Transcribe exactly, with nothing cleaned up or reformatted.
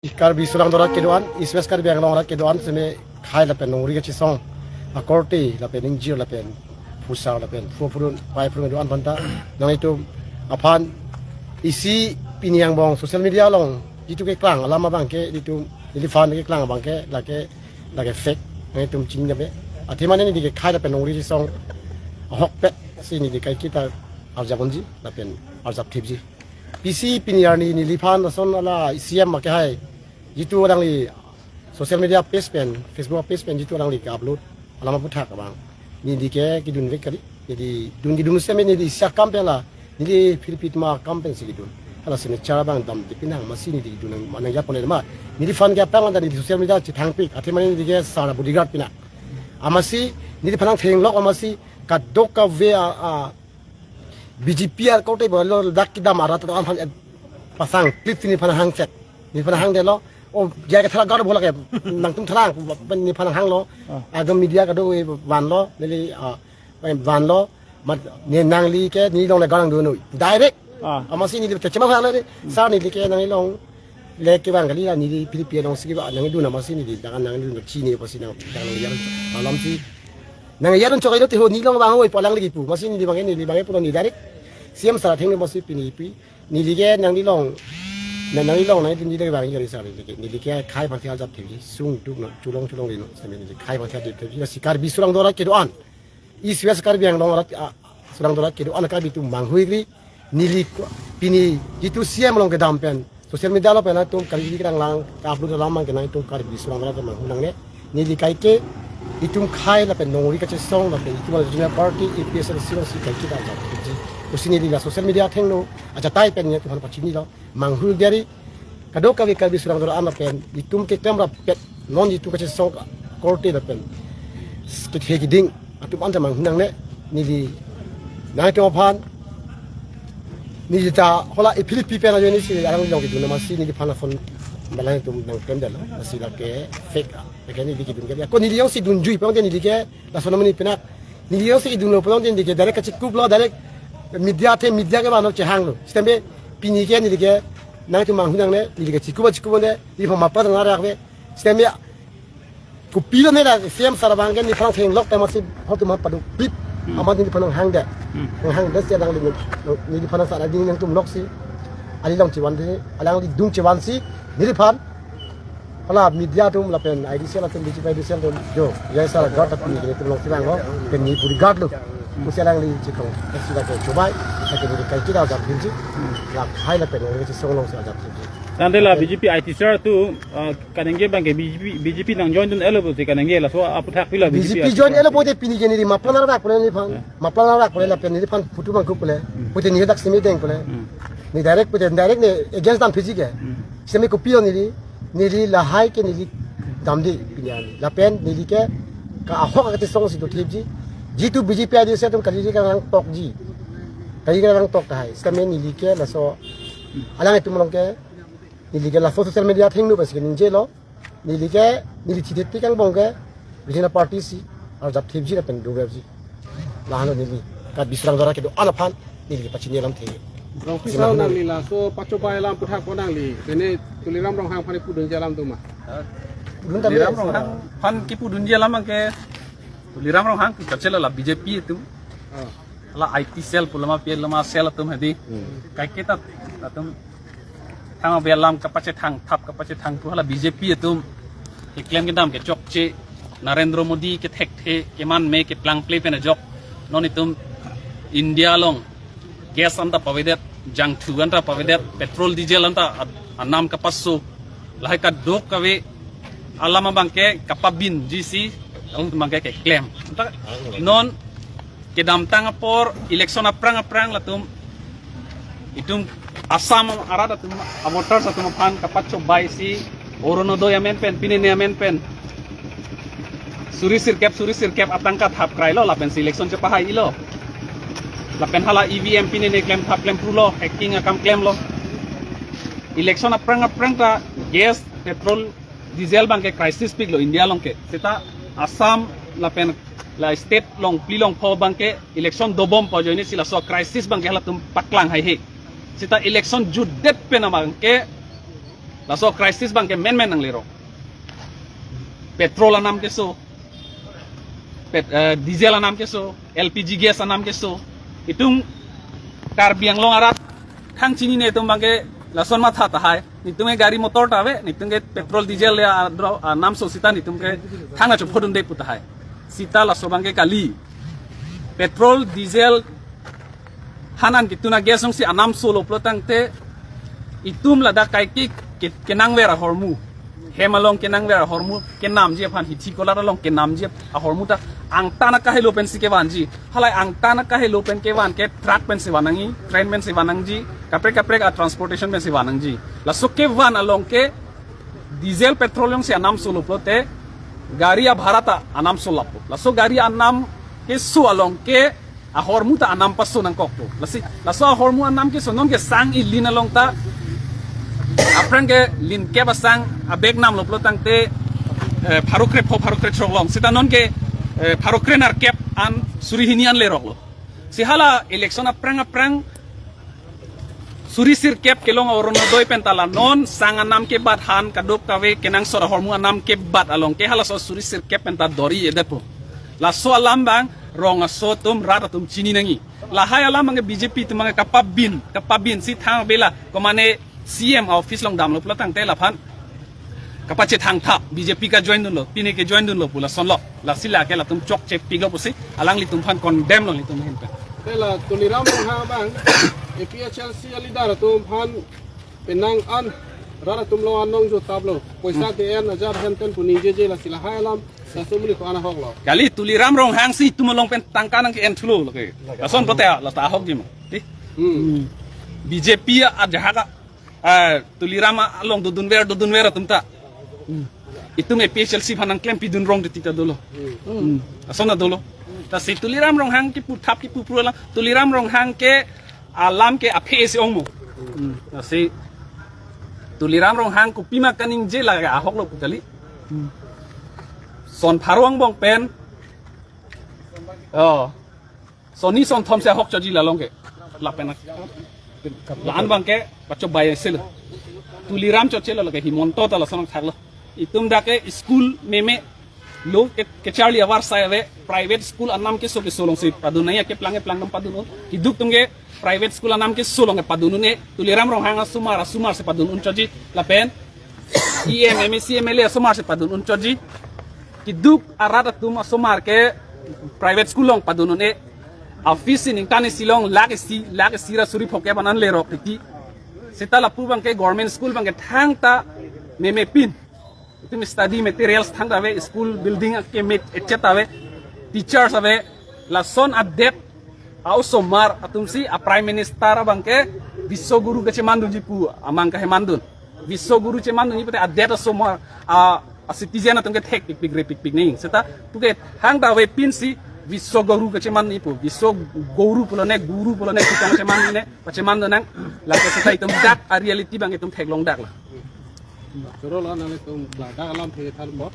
Karbi Surangdor arat kedo-an, East West Karbi Anglong arat kedo-an seme khei lapen nongri kachesong akorte lapen ingjir lapen phusar lapen phu phurun pai phurun kedo-an aphanta nanglitum aphan isi pini angbong social media along jitu keklang alam abangke jitu neliphan keklang abangke lake lake fake, nanglitum chini jabe. Athema neli ke khei lapen nongri kachesong ahokpet si neli kaiketa arjap unji lapen arjap thipji. Pisi pini arni neliphan lason ala C M ake hai jitu alangli social media page pen, Facebook page pen jitu alangli ke-upload alam aphuthak abang, neli ke kedun vek kali. Neli dun kedun seme neli isi akam pen la, neli phirphit ma akam pen si kedun. Hala signature abang damde pinang, amatsi neli kedun nang, nang yapon ma. Neliphan ke apang anta neli social media chethangpik, athema neli ke sar bodyguard pinang. Amatsi neliphan nangthenglok amatsi kadokave a, a, B J P akorte bolo dak kedam arat atum aphan pasang clip neliphan hangset. Neliphan hangdetlo. O, jai ke tharak gar bola ke nangtum tharak neliphan hanglo. Ah. Agam media kado vanlo, neli, ah, vanlo. Mat ne nangli ke neli along le garang dunoi. Direct. Ah. Amatsi neli kechema hanglo de. Sar neli ke nangli along le kevang kali la neli Philippi along si kevang nangdun amatsi neli dak nangdun chini apotsi nang dak nang yar. Alamsi nang yar chok ilo te ho neli along vang oi pu alang lagi pu. Amatsi neli abang neli abang pulo neli direct C M sar atheng amatsi pini pi. Neli ke nangli along, na nangli along nangdun neli vang yar sar neli ke. Neli ke khei aphan arjap thipji, sungduk no, cholong cholong ri no, seme neli khei aphan arjap thipji. Si Karbi Surangdor arat kedo-an, East West Karbi Anglong arat, ah, Surangdor arat kedo-an Karbi atum manghuikri, neli ko-, pini jitu C M along kedam pen social media along pen atum kali kali kerang lang, ka-upload alam abang ke nangtum Karbi Surangdor arat manghu nangne. Neli kaike itum khei lapen nongri kachesong lapen itum ala junior party A P H L C along si kaiketa arjap thipji. Pusi neli la social media athengno ajatai pen nelitum aphan pachinilo. Manghu deri kadokave Karbi Surangdor arat lapen itum keklem rapet non itum kachesong akorte lapen kethe kiding atum anta manghu nangne. Neli nangtum aphan neli ta hala Philippi pen ajoine si alang along kedun amatsi neliphan phone balang atum nangklemdetlo, amatsi lake fake a. Lake neli kedun ke ako neli jongsi dunjui pang neli ke lason amonit pinak. Neli jongsi dunlo pulo neli ke direct kachikuplo, direct media athe media ke mano chehanglo. Sitame pini ke neli ke nangtum manghu nangne, neli ke chikup chikup de, neliphan mapla nang arak ve. Sitame kopilo ne la C M sar abang ke neliphan thenglok ta amatsi hotu ma paduk pit. Hmm. Amat neliphan hangdet. Hmm. Hangdet si alangli neliphan sar ading nangtum lok si. Along chevan de, alangli dung chevan si neliphan hala media atum lapen I D cell atum B J P I D cell atum jo, jai sar guard atum nelitum along si vanglo, pen neli bodyguard lo. Pusi alangli chikong, si lake chobai, lake neli kaiketa arjap thipji, la khei lapen nongri kachesong along si arjap thipji. Tangte la B J P I T cell atum, ah, kaningje abang ke B J P, B J P nang join dun-etlo pusi kaningje laso aphuthak pilo B J P I T cell atum. B J P join-etlo pulote pini ke neli mapla nang rak pule neliphan, ya, mapla nang rak pule lapen neliphan photo mangkup pule. Hmm. Pulote neli dak semi deng pule. Hmm. Ne direct pulote direct ne against dam phiji ke. Hmm. Sitame kopilo neli, neli lahai ke neli damde pini arni. Lapen neli ke ka ahok akachesong si do thipji. Jitu B J P I D cell atum kali kali kerang tokji. Kali kali kerang tok tahai. Sitame neli ke laso alang itum along ke neli ke laso social media athengno pasi ke ningjelo. Neli ke, neli chithepik angbong ke regional party si arjap thipji lapen dograpji. Lahenlo neli Karbi Surangdor arat kedo-an aphan neli ke pachini alamthe. Rongpi Sima sao hum. Nangli laso pachobai alam aphuthak pon nangli, kene Tuliram Ronghang aphan pudunji alam do ma? Pudun ta Tuliram be. Ronghang aphan kipudunji alam abang ke Tuliram Ronghang ke kachela la B J P atum. Oh. La I T cell pulama P L ma cell atum hedi. Hmm. Kaiketa atum thang abe alam kapachethang thap kapachethang thu hala B J P atum keklem kedam kechokche, Narendra Modi kethekthe keman me keplang ple pen ajok non itum India along gas anta pavedet, jangthu anta pavedet, petrol diesel anta ad-, anam kapaso, lahai kadokave alam abang ke kapabinji si alam abang ke keklem. Anta non kedamtang apor election aphrang aphrang latum itum Assam arat atum a-voters atum aphan kapachobai si Orunodoi amen pen, pinene amen pen suri sirkep, suri sirkep atangka thap krailo lapen si election chepahailo. Lapen hala E V M pinene klem thap klem pulo, hacking akam klemlo. Election aphrang aphrang ta gas, petrol, diesel abang ke crisis piklo India along ke. Seta Assam lapen la state longphli longpho abang ke election dobom pu ajoine si laso crisis abang ke halatum paklang haihe. Seta election jutdet pen abang ke Laso crisis abangke menmen nanglerok. Petrol anam keso, pet, eh, diesel anam keso, L P G gas anam keso. Itum Karbi Anglong arat thang chinine atum abangke lason matha tahai. Netum ke gari motor ta ave, netum ke petrol diesel ya adro anam so sita netum ke thang acho phodunde pu tahai. Sita laso abangke kali. Petrol, diesel, hanan ketun a-gas alongsi anam solo pulo tangte itum ladak kaike ke, kenangver ahormu. Hem along kenangver ahormu, kenamji aphan, hithi kolar along kenamji ahormu ta angtan akahelo pensi kevanji. Halai angtan akahelo pen kevan ke truck pensi van nangji, train pensi van nangji, kaprek kaprek a-transportation pensi van nangji. Laso kevan along ke diesel petrol alongsi anam solo pulote gari abhara ta anam solappo. Laso gari anam keso along ke ahormu ta anam paso nangkokpo. Lasi, laso ahormu anam keso non ke sang ilin along ta aphrang ke lin kep asang abag namlo pulo tangte, eh, pharo krepho pharo krethrok long. Sita non ke, eh, pharo krenerkep an suri hini an leroklo. Si hala election aphrang aphrang suri sirkep kelong Orunodoi pen ta la non sang anam kebat, han kadokave kenangsot ahormu anam kebat along ke halaso suri sirkep pen ta dori-edetpo. Laso alam abang rong aso atum, rat atum chini nangji. Lahai alam abang B J P atum abang kapabin, kapabin si thang bela komane C M office along damlo pulo tangte laphan kapachethang thap, B J P ka-join dunlo, pine ke-join dunlo pu lasonlo. Lasi lake latum chokche piklo pusi alanglitum aphan condemn lo nelitum ahin pen. Te la Tuliram Ronghang abang A P H L C a-leader atum aphan penang an rat atum along an nong jotaplo. Poisa ke-en ajar hem ten pu ningjeje, lasi lahai alam laso muli ko-an ahoklo. Kali Tuliram Ronghang si itum along pen tangka nangke-en thulo lake. Lason pote la ta ahokji ma. Ti? Hmm. B J P ajahak a, ah, Tuliram along dodunver, dodunver atum ta itum A P H L C aphan nangklem pidun rong titi ta dolo. Hmm. Lason ta dolo. Lasi Tuliram Ronghang kipu thap kipu phru alam, Tuliram Ronghang ke alam ke aphe isi ongmo. Hmm. Lasi Tuliram Ronghang kopima kaningje lake ahoklo pu kali. Hmm. Son pharo angbong pen, oh, sonni son thom si ahok choji la along ke. Lapen la-an abangke pachobai selo. Tuliram chochelo lake Himanta ta lason thaklo. Itum dak ke school meme lo ke, kecharli avarsai ave, private school anam keso keso alongsi padun nangji, keplang keplang atum padun un. Keduk atum ke private school anam keso along ke padun un-e, Tuliram Ronghang asomar, asomar si padun un choji, lapen E M, M A C, M L A asomar si padun un choji. Keduk arat atum asomar ke private school along padun un-e. Office si ningkan isi along lakh isi, lakh isi ra suri phokep an lerok titi. Seta lapu abangke government school abangke thangta memepin. Itum study materials thangta ave, school building akeme et cetera ave, teachers ave, lason adet a-osomar atumsi a-Prime Minister abangke Vishwa Guru kachemandunji pu amang kahemandun. Vishwa Guru chemandunji pute adet osomar a, a-citizen atum ke thekpikpik repikpik nangji. Seta puke thangta avepinsi Vishwa Guru kachemandunji pu. Vishwa Guru pulone, Guru pulone, kitang chemandune, pachemandun nang, lake seta itum dak a-reality abang itum theklong dak la. Choro la nanglitum ladak alam phe than bot.